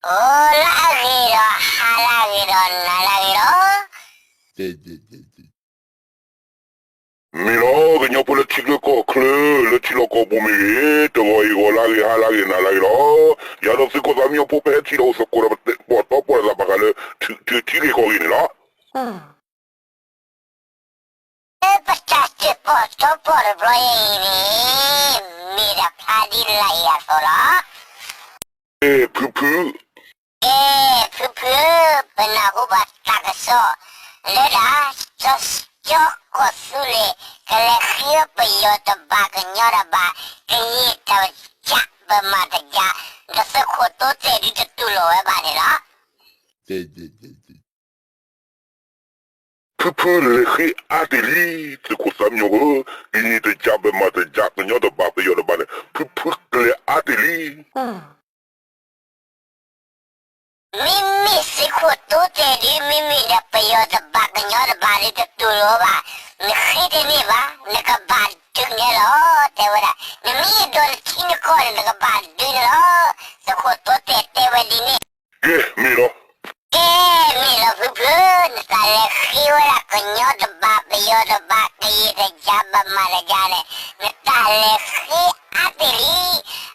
ဂီၤလၢအဂ့ၤဒီး ဟါလၢအဂ့ၤဒီး နၤလၢအဂ့ၤလီၤ. မ့ၢ်လီၤ ကညီဖိလၢထံချၢကီၢ်ချၢ လၢထံလီၢ်ကီၢ်ပူၤမ့ၢ်ဂ့ၤ, တဂီၤအံၤ ဂီၤလၢအဂ့ၤ ဟါလၢအဂ့ၤ နၤလၢအဂ့ၤလီၤ. ယၤဒီးသုးခိၣ်သးမံညီဖိ ပဟဲထံၣ်လိာ်သကိးဒီး ပတဲပီၣ်တီပီၣ်သးဘၣ်ဃးလၢ ထံ ထံဂ့ၢ်ကီၢ်ဂ့ၢ်န့ၣ်လီၤ. ပတၢ်တဲပီၣ်တီပီၣ်တဘျီအံၤန့ၣ် မ့ၢ်ဒၣ်ဖျါဒ်လၢအံၤအသိးလီၤ. ဖုဖု, ကဲ ဖုဖုဧၢ, ပနၢ်ဟူဘၣ်တၢ်ကစီၣ် လၢဒၣ် ကၠီကီၢ်သူလ့ၤ ကလဲၤဃ့ဝဲပယီၤတဘး ကညီတဘး, ကယံာ်တယၢ် ဗမာတယၢ်, ဒီးသုးခိၣ်တိတဲာ်ဒုတတူၢ်လိာ်ဝဲဘၣ်န့ၣ်လီၤ. ဖုဖုလဲၤဃ့အါတ့ၢ်လံ, သုးခိၣ်သးမံညီဖိဧၢ, ကယံာ်တယၢ် ဗမာတယၢ် ကညီတဘး ပယီၤတဘးန့ၣ် ဖုဖုကလဲၤအါတ့ၢ်လံ. မ့မ့ၢ်သုးခိၣ်တိတဲာ်ဒု မ့မ့ၢ်ဒီးပယီၤတဘး ကညီတဘးဒုတတူၢ်လိာ်ဘၣ်, နဃ့တန့ၢ်ဘၣ်, နကဘၣ်ဒုးန့ၣ်လီၤ တဲဝဲဒၣ်, နမ့ၢ်အဲၣ်ဒိးနထံနကီၢ်န့ၣ် နကဘၣ်ဒုးန့ၣ်လီၤ. သုးခိၣ်တိတဲာ်တဲဝဲဒ်န့ၣ်. ကဲ မ့ၢ်လီၤ. ကဲ မ့ၢ်လီၤဖုဖု, နတၢ်လဲၤဃ့ဝဲဒၣ်ကညီတဘး ပယီၤတဘး ကယံာ်တယၢ် ဗမာတယၢ်န့ၣ် နတၢ်လဲၤဃ့အါတ့ၢ်လံ.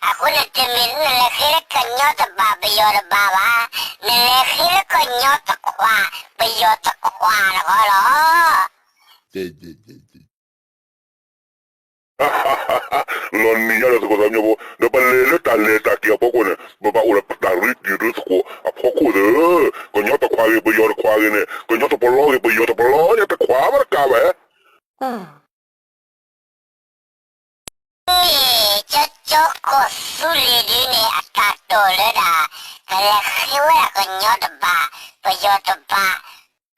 အဃိန့ၣ် တမ့ၢ်နလဲၤဃ့လၢကညီတဘး ပယီၤတဘးဘၣ်, နလဲၤဃ့လၢကညီတခွး ပယီၤတခွးတခီလီၤ. လီၤနံၤညါဒီးသုးခိၣ်သးမံညီဖိ, ဒီးပလဲၤလၢတၢ်လဲၤတၢ်က့ၤအဖီခိၣ်န့ၣ် ပဘၣ်အိၣ်ဒီးပတၢ်ရ့တံၤရ့သကိးအဖီခိၣ်သၢ, ကညီတခွးဂ့ၤ ပယီၤတခွးဂ့ၤန့ၣ် ကညီတပလီဂ့ၤ ပယီၤတပလီညါ တခွးဘၣ်တကးဘၣ်. မ့ၢ်ကၠီကၠီကီၢ်သူလ့ၤဒုန့ၣ် အတၢ်တိာ်လၢဒၣ် ကလဲၤဃ့ဝဲဒၣ်ကညီတဘး ပယီၤတဘး,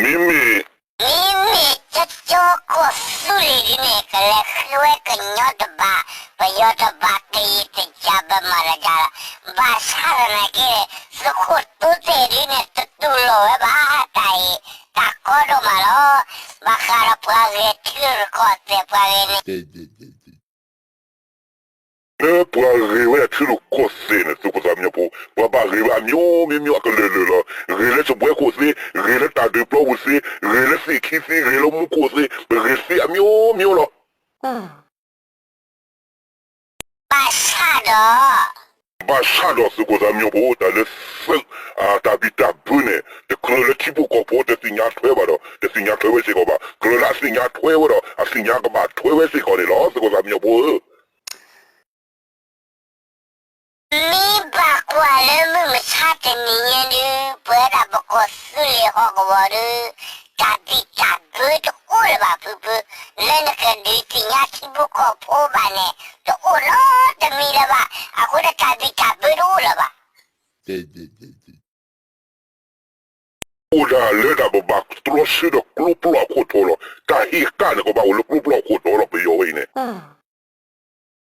မ့မ့ၢ် မ့မ့ၢ်ကၠီကၠီကီၢ်သူလ့ၤဒုန့ၣ် ကလဲၤဃ့ဝဲကညီတဘး ပယီၤတဘး ကယံာ်တယၢ် ဗမာတယၢ်လီၤ. ဘၣ်ဆၣ်သနာ်က့ သုးခိၣ်တိတဲာ်ဒုန့ၣ် တတူၢ်လိာ်ဝဲဘၣ် တၢ်အံၤ တၢ်ကီဒိၣ်မးလီၤ. ဘၣ်ဃးဒီးပှၤဂဲၤထံရူၢ်ကီၢ်သဲးပှၤဂ့ၤန့ၣ် လၢပှၤဂဲၤဝဲဒၣ်ထံရူၢ်ကီၢ်သဲးန့ၣ် သုးခိၣ်သးမံညီဖိ, ပှၤဘၣ်ဂဲၤဝဲအမျိုးမျိုး အကလုာ်လုာ်လီၤ. ဂဲၤလၢစပွဲခိၣ်သ့, ဂဲၤလၢတၢ်ဒုးပျီပူၤသ့, ဂဲၤလၢသ့ၣ်ခံသ့, ဂဲၤလၢမူခိၣ်သ့, ပဂဲၤသ့အမျိုးမျိုးလီၤ. ဘၣ်ဆၣ်ဒီး ဘၣ်ဆၣ်ဒီးသုးခိၣ်သးမံညီဖိ တၢ်လၢသုး တၢ်ဘံၣ်တၢ်ဘၢန့ၣ် တကြၢးလၢထံဖိကီၢ်ဖိတသ့ၣ်ညါထွဲဘၣ်ဒီး တသ့ၣ်ညါထွဲဝဲစ့ၢ်ကီးဘၣ်. ကြၢးလၢအသ့ၣ်ညါထွဲဝဲဒီး အသ့ၣ်ညါကဘၣ်ထွဲဝဲစ့ၢ်ကီးန့ၣ်လီၤ သုးခိၣ်သးမံညီဖိဧၢ. မ့ၢ်ဘၣ်ကွၢ်လၢမုၢ်မဆါတနံၤညါဒု ပဝဲဒၣ်ပကီၢ်သူလ့ၤဟီၣ်ကဝီၤဒု တၢ်ဘံၣ်တၢ်ဘၢတအိၣ်လၢၤဘၣ်ဖုဖု, လၢနကဒုးသ့ၣ်ညါထံဖိကီၢ်ဖိဘၣ်န့ၣ် တအိၣ်နီတမံၤလၢၤဘၣ်. အဃိန့ၣ်တၢ်ဘံၣ်တၢ်ဘၢတအိၣ်လၢၤဘၣ်. အိၣ်ဒၣ်လၢဒၣ်ပဘၣ်တြီဆၢဒီးကျိပျီအခိၣ်တီလီၤ. တၢ်ဟ့ၣ်ကၣ်န့ၣ် ကဘၣ်အိၣ်လၢကျိပျီအခိၣ်တီလီၤ ပယီၤဝဲအံၤန့ၣ်.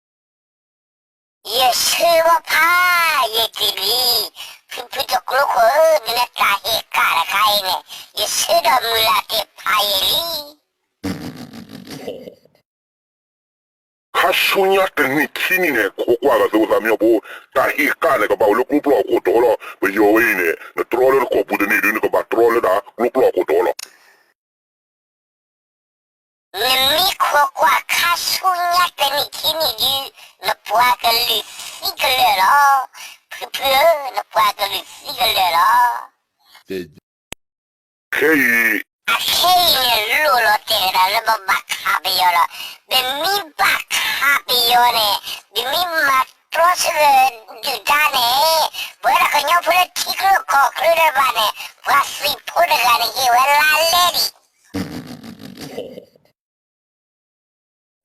ယဆၢဘီဖးယံာ်တ့ၢ်လံ, ဖုဖုတကျိခိၣ်ဧၢ, နတၢ်ဟ့ၣ်ကၣ်တခါအံၤန့ၣ် ယဆၢဒီးမုၢ်လၢ်တ့ၢ်ဖးယံာ်လံ. ခါဆူညါတနံၣ်ခံနံၣ်န့ၣ် ခိးကွၢ်ဂၤသုးခိၣ်သးမံညီဖိ, တၢ်ဟ့ၣ်ကၣ်န့ၣ် ကဘၣ်အိၣ်လၢကျိပျီအခိၣ်တီလီၤ. ပယီၤဝဲအံၤန့ၣ် နတြီလၢနကီၢ်ပူၤတန့ၢ်ဒု နကဘၣ်တြီလၢဒၣ်ကျိပျီအခိၣ်တီလီၤ. နမ့ၢ်ခိးကွၢ်ခါဆူညါတနံၣ်ခံနံၣ်ဒု နပှၤကလုာ်သံကလၢာ်လီၤ. ဖုဖုဧၢ, နပှၤကလုာ်သံကလၢာ်လီၤ. ခဲအံၤ, အခဲအံၤန့ၣ် လိၣ်လီၤတဲာ်ကဒီးလၢပဘၣ်ခးပယီၤလီၤ. ပမ့ၢ်ဘၣ်ခးပယီၤန့ၣ်, ပမ့ၢ်မၤတြီဆၢဒုၣ်ဒါန့ၣ်, ပဝဲဒၣ်ကညီဖိလၢထံချၢကီၢ်ချၢတဖၣ်န့ၣ် ပှၤသံၣ်ဖိတဂၤန့ၣ် ဟ့ၣ်ဝဲလါလဲဒံး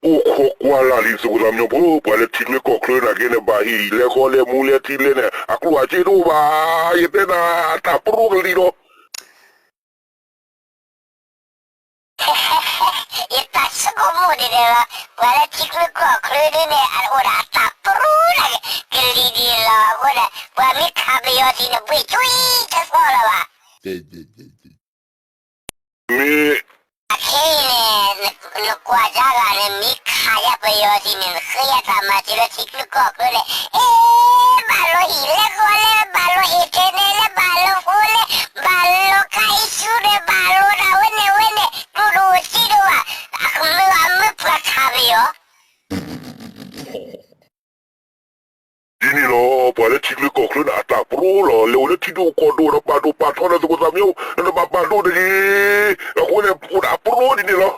အိၣ်ခိးကွၢ်လၢ်လံ သုးခိၣ်သးမံညီဖိ, ပှၤလၢထံချၢကီၢ်ချၢနာ်က့န့ၣ် ဘၣ်ဟ့ၣ်လဲၤဃီလဲၤမူလဲၤထံလဲၤန့ၣ် အကျိၣ်အစ့တအိၣ်ဘၣ်. ယတဲနၤ တၢ်ပရူၣ်ကလံၤဒီး ယတၢ်ဆိကမိၣ်ဒ်န့ၣ်လီၤ. ပှၤလၢထံချၢကီၢ်ချၢဒ်န့ၣ် အအိၣ်ဒၣ်အတၢ်ပရူၣ်ကလံၤဒ်န့ၣ်လီၤ. အဃိန့ၣ် ပှၤမ့ၢ်ခးပယီၤထံးန့ၣ် ဘှ့ၣ်ကွံာ်တသီလၢၤဘၣ်. မ့ၢ် အခဲအံၤန့ၣ် နကွၢ်ကါဂၤန့ၣ် မ့ၢ်ခးယၤပယီၤထံးန့ၣ် နဃ့ယၤတၢ်မၤစၢၤလၢထံချၢကီၢ်ချၢန့ၣ် အ့ ဘၣ်လိဟ့ၣ်လဲၤဃီလဲၤ ဘၣ်လိဟ့ၣ်ထဲန့ၣ် တၢ်ပရိလီၤ လဲၤအိၣ်လၢထံဒိၣ်ကီၢ်ဒိၣ်ဒီးပာ်ဒိၣ်ပာ်ထီဒီးသုးခိၣ်သၣ်မံညီၤ နတဘၣ်ပာ်ဒိၣ်တဂ့ၤ. အဃိန့ၣ် အိၣ်ဒၣ်အပရိဒ်န့ၣ်လီၤ.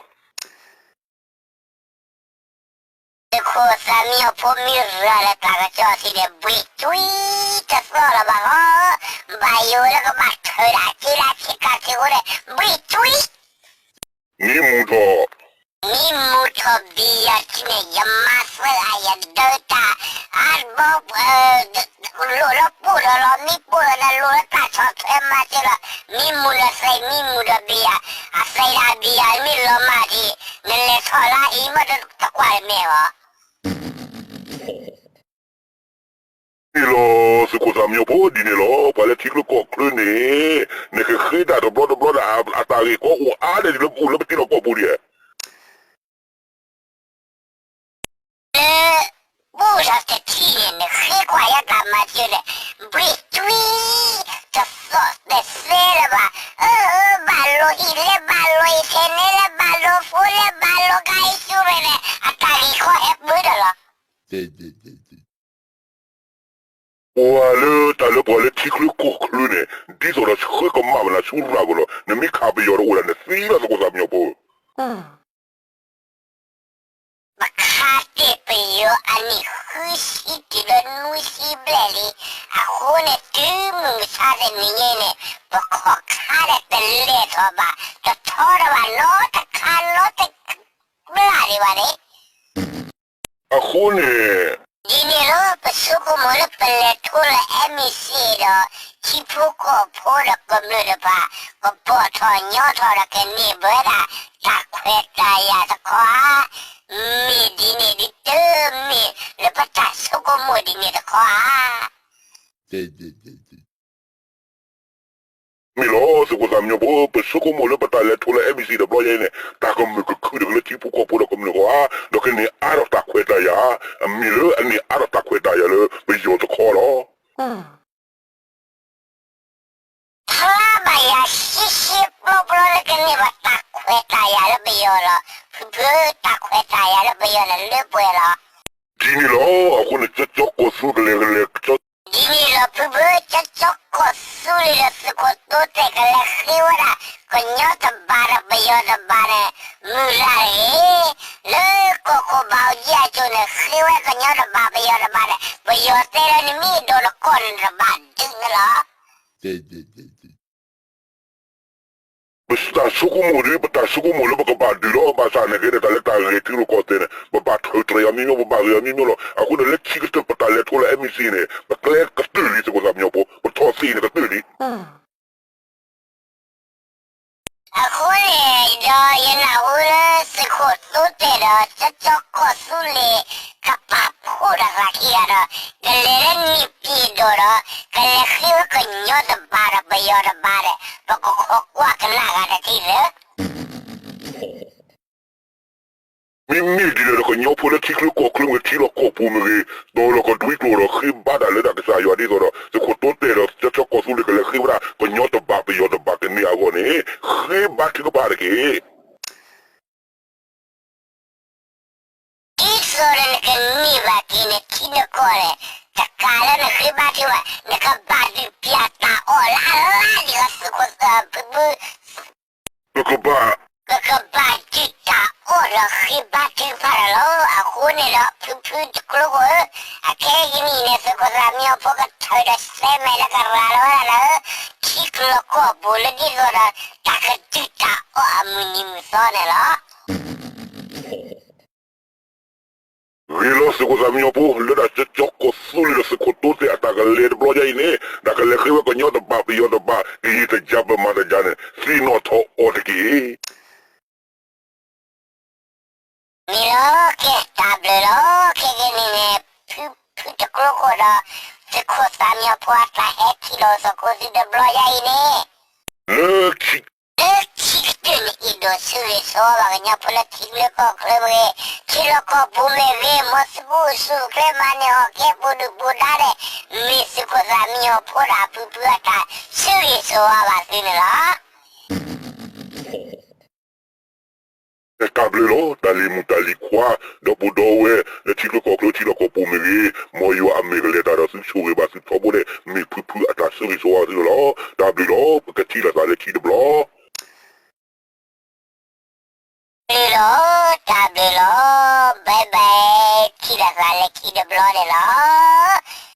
သုးခိၣ်သၣ်မံညီၤဖိမ့ၢ်ရၤလၢတၢ်ကစီၣ်စံးန့ၣ် ဘှ့ၣ်တွံတသီၣ်လၢၤဘၣ်လီၤ. ဘၣ်ယိၣ်လၢကဘၣ်ထၢၣ်ဒၣ်က့လၢဆ့ကၤထံးအဃိန့ၣ် ဘှ့ၣ်တွံ မံမူထီၣ် မံမူထီၣ်ဘံယၤထံန့ၣ် ယမါသၢဂၤယဒၢတၢ် အဘီ လိၣ်လၢပိၢ်ထီၣ်လီၤ မံပိၢ်ထီၣ်လီၤ လိၣ်လၢတၢ်ဆီၣ်ထွဲမၤစၢၤလီၤ မံမူဒီးသဲး မံမူဒီးဘံယၤ အသဲးဒၣ်ဘံယၤ မ့ၢ်လီၤမၢ်ဒံး နလဲၤထီၣ်လၢအံၤမ့ၢ်တကွၢ်တမ့ၢ်ဘၣ် ဒ်န့ၣ်လီၤ သုးခိၣ်သၣ်မံညီၤဖိဒ်န့ၣ်လီၤ ပှၤလၢထံချၢကီၢ်ချၢန့ၣ် နကဃ့တၢ်တဘျီတဘျီဒီးအတၢ်ဂ့ၢ်ကီအိၣ်အါဒၣ်ဒ်လၢပအိၣ်လၢပထံလီၢ်ကီၢ်ပူၤဒံး လၢ ပူထီၣ်တထံၣ်န့ၣ် နဃ့ကွၢ်ယဲတၢ်မၤစၢၤန့ၣ် ဘှ့ၣ်တွံ တသီၣ်တသဲလၢၤဘၣ် အၢ အၢ ဘၣ်လိာ်ဟံၣ်လဲၣ် ဘၣ်လိာ်အံၤထဲန့ၣ်လဲၣ် ဘၣ်လိာ်ဖိလဲၣ် ဘၣ်လိာ်ကါအံၤဆူရဲၣ်န့ၣ် အတၢ်ဂ့ၢ်ကီဟဲပၢၢ်ဒီးလီၤ ပှၤလၢတၢ်လၢပှၤလၢထံချၢကီၢ်ချၢန့ၣ် ဒ်သိးဒီးဆှၢကမၣ်ဘၣ်နၤဆူရၤကီၢ်လီၤ နမ့ၢ်ခးပယီၤဒီးအိၣ်ဒၣ်နသံလီၤ သုးခိၣ်သၣ်မံညီၤဖိ ပခးတ့ၢ်ပယီၤအနံၣ်ဃုဆံတုၤလၢနွံဆံဘျဲၣ်လံ, အဃိန့ၣ် တုၤမုၢ်မဆါတနံၤညါန့ၣ် ပခီၣ်ခါဒီးတလဲၤထီၣ်ဘၣ်, တထီထီၣ်ဘၣ်နီတခါနီတဘျီဒံးဘၣ်န့ၣ် အဃိန့ၣ် ဒ်န့ၣ်လီၤ ပဆိကမိၣ်လၢပလဲၤထီၣ်လၢ NCA ဒီး ထံဖိကီၢ်ဖိဒီးကမျၢၢ်တဖၣ် ကဘီၣ်ထီၣ်ညီထီၣ်ဒီးကန့ၢ်ဘၣ်ဝဲဒၣ် တၢ်ခွဲးတၢ်ယာ်တခီဧါ. မ့ၢ်ဒ်န့ၣ်ဒ်တမ့ၢ်လၢပတၢ်ဆိကမိၣ်ဒ်န့ၣ်တခီဧါ. မ့ၢ်လီၤ သုးခိၣ်သၣ်မံညီၤဖိ ပဆိကမိၣ်လၢပတၢ်လဲၤထီၣ်လၢ NCA တဘျီညါအံၤန့ၣ် တၢ်ကမုာ်ကခုၣ်တက့ၢ်လၢထံဖိကီၢ်ဖိဒီးကမျၢၢ်တခီဧါ, ဒီးကန့ၢ်အါထီၣ်တၢ်ခွဲးတၢ်ယာ်, အမ့ၢ်လၢအန့ၢ်အါထီၣ်တၢ်ခွဲးတၢ်ယာ်လၢပယီၤတခီလီၤ. ဖျါဘၣ်ယၤဆံးဆံးပျီပျီလၢကန့ၢ်ဘၣ်တၢ်ခွဲးတၢ်ယာ်လၢပယီၤလီၤ. ဖုဖု တၢ်ခွဲးတၢ်ယာ်လၢပယီၤန့ၣ်လၢပှဲၤလီၤ. ဒ်န့ၣ်လီၤ. အဃိန့ၣ် ကၠီကီၢ်သူကလဲၤကလဲၤ ဒ်န့ၣ်လီၤ ဖုဖု ကၠီကီၢ်သူလ့ၤဒီးသုးခိၣ်သိတဲာ်ကလဲၤဃ့ဝဲဒၣ် ကညီတဘးဒီးပယီၤတဘးန့ၣ် မုၢ်လၢ်တဂ့ၤ, လၢကီၢ်ခိၣ်ဘၣ်အူကၠံအစိၤန့ၣ် ဃ့ဝဲကညီတဘးပယီၤတဘးန့ၣ် ပယီၤတဲလၢနမ့ၢ်ဒိးနကီၢ်န့ၣ်တဘၣ်ဒုးန့ၣ်လီၤ. ပတၢ်ဆိကမိၣ်ဒီး ပတၢ်ဆိကမိၣ်လၢပကဘၣ်ဒုးလီၤ ဘၣ်ဆၣ်န့ၣ်က့ဒီး တၢ်လၢတၢ်ဂ့ၢ်ထံရူၢ်ကီၢ်သဲးန့ၣ် ပဘၣ်ထၢၣ်တြဲၤအီၤမံမံ ပဘၣ်ဂ့ၤအီၤမံမံလီၤ. အဃိန့ၣ် လၢခံကတၢၢ်ပတၢ်လဲၤထီၣ်လၢ NCA န့ၣ် ပကျဲကတၢၢ်လံ သုးခိၣ်သၣ်မံညီၤဖိ ပထီၣ်သ့ၣ်န့ၣ်ကတၢၢ်လံ. အဃိန့ၣ်ဒီး ယနၢ်ဟူလၢသုးခိၣ်သိတဲာ်ဒီး ကၠီကီၢ်သူလ့ၤ ကပာ်ဖှိၣ်တၢ်သးခံဂၤဒီး ကလဲၤလၢနံၣ်ပံၤဒိၣ်ဒီး ကလဲၤဃ့ဝဲကညီတဘးဒီးပယီၤတဘးဒီး ပကခိးကွၢ်ကနၣ်ဂၤတထံၣ်လၢ မ့မ့ၢ်ဒ်န့ၣ်ဒီး ကညီဖိလၢထံချၢကီၢ်ချၢမ့ၢ်ဂ့ၤ ထံလီၢ်ကီၢ်ပူၤမ့ၢ်ဂ့ၤ တီၤလီၤကဒွံကျိာ်ဒီး ဃ့ဘါတၢ်လၢတၢ်ကစၢ်ယွၤဒ်သိးဒီး သုးခိၣ်သိတဲာ်ဒီး ကၠီကီၢ်သူလ့ၤ ကလဲၤဃ့ဝဲဒၣ် ကညီတဘးပယီၤတဘးကန့ၢ်အဂီၢ်န့ၣ် ဃ့ဘါထုကဖၣ်တက့ၢ်. ဒ်သိးဒီးနကန့ၢ်ဘၣ်က့ၤနထံနကီၢ်န့ၣ် တကးလၢနဃ့ဘါထုကဖၣ် နကဘၣ်ဒုးပျၢ်တၢ်အီၣ်လၢအလါဒံးလီၤ သုးခိၣ်သၣ်ဖုဖု ပကဘၣ် ပကဘၣ်ဒုးတၢ်အီၣ်ဒီးဃ့ဘါထုကဖၣ်တၢ်လီၤ. အဃိန့ၣ်ဒီး ဖုဖုတကျိခိၣ်ဧၢ, အခဲကနံၣ်အံၤန့ၣ် သုးခိၣ်သၣ်မံညီၤဖိကထၢၣ်ဒီးဆဲးမဲာ်လၢကရၤလီၤဝဲဒၣ်လၢ ထံကီၢ်ကီၢ်ပူၤလၢဒ်သိးဒီး တၢ်ကဒုးတၢ်အီၣ်အမုၢ်နံၤမုၢ်သီန့ၣ်လီၤ. ဂ့ၤလီၤ သုးခိၣ်သၣ်မံညီၤဖိ လၢတၢ်ကၠီကီၢ်သူလ့ၤဒီးသုးခိၣ်သိတဲာ်အတၢ်ကလဲၤတဘျီညါအံၤန့ၣ် တၢ်ကလဲၤဃ့ဝဲကညီတဘးပယီၤတဘး ကယံာ်တယံာ်ပမၤတယံာ်န့ၣ် သ့ၣ်နီၣ်ထီၣ်အီၤတက့ၢ်. မ့ၢ်လီၤ ကဲတၢ်ဘျုးလီၤ ခဲကနံၣ်န့ၣ် ဖုဖုတကျိခိၣ်ဒီး သုးခိၣ်သၣ်မံညီၤဖိအတၢ်ဟဲထံၣ်လိာ်သကိးသုတဘျီညါအံၤန့ၣ် လၢခံ လၢခံကတၢၢ်န့ၣ် အဲၣ်ဒိးဆၢဂ့ၤဆၢဝါဘၣ်ကညီဖိလၢထံချၢကီၢ်ချၢမ့ၢ်ဂ့ၤ, ထံလီၢ်ကီၢ်ပူၤမ့ၢ်ဂ့ၤ မ်သုကအိၣ်ဆူၣ်အိၣ်ချ့မၤန့ၢ်အီၣ်ကဲပူၤဒုၣ်ပူၤဒါန့ၣ် မ့ၢ်သုးခိၣ်သၣ်မံညီၤဖိဒီးအဖုဖုအတၢ်ဆၢဂ့ၤဆၢဝါဘၣ်သုန့ၣ်လီၤ. တၢ်ဘျုးလီၤ တၢ်လံၤမုၣ်တၢ်လံၤခွါ ဒီပုၢ်ဒီဝဲၢ် လၢထံချၢကီၢ်ချၢထံလီၢ်ကီၢ်ပူၤမ့ၢ်ဂ့ၤ, မ်ယွၤအမ့ၢ်ကလဲၤတၢ်ဒီးသုဆိၣ်ဂ့ၤဘၣ်သုထီဘိလဲၣ် မ့ၢ်ဖုဖုအတၢ်ဆၢဂ့ၤဆၢဝါသုလီၤ. တၢ်ဘျုးလီၤ ပကထံၣ်လိာ်သးလၢခံတဘျီ လီၤ တၢ်ဘျုးလီၤ bye bye ထံၣ်လိာ်သးလၢခံတဘျီန့ၣ်လီၤ.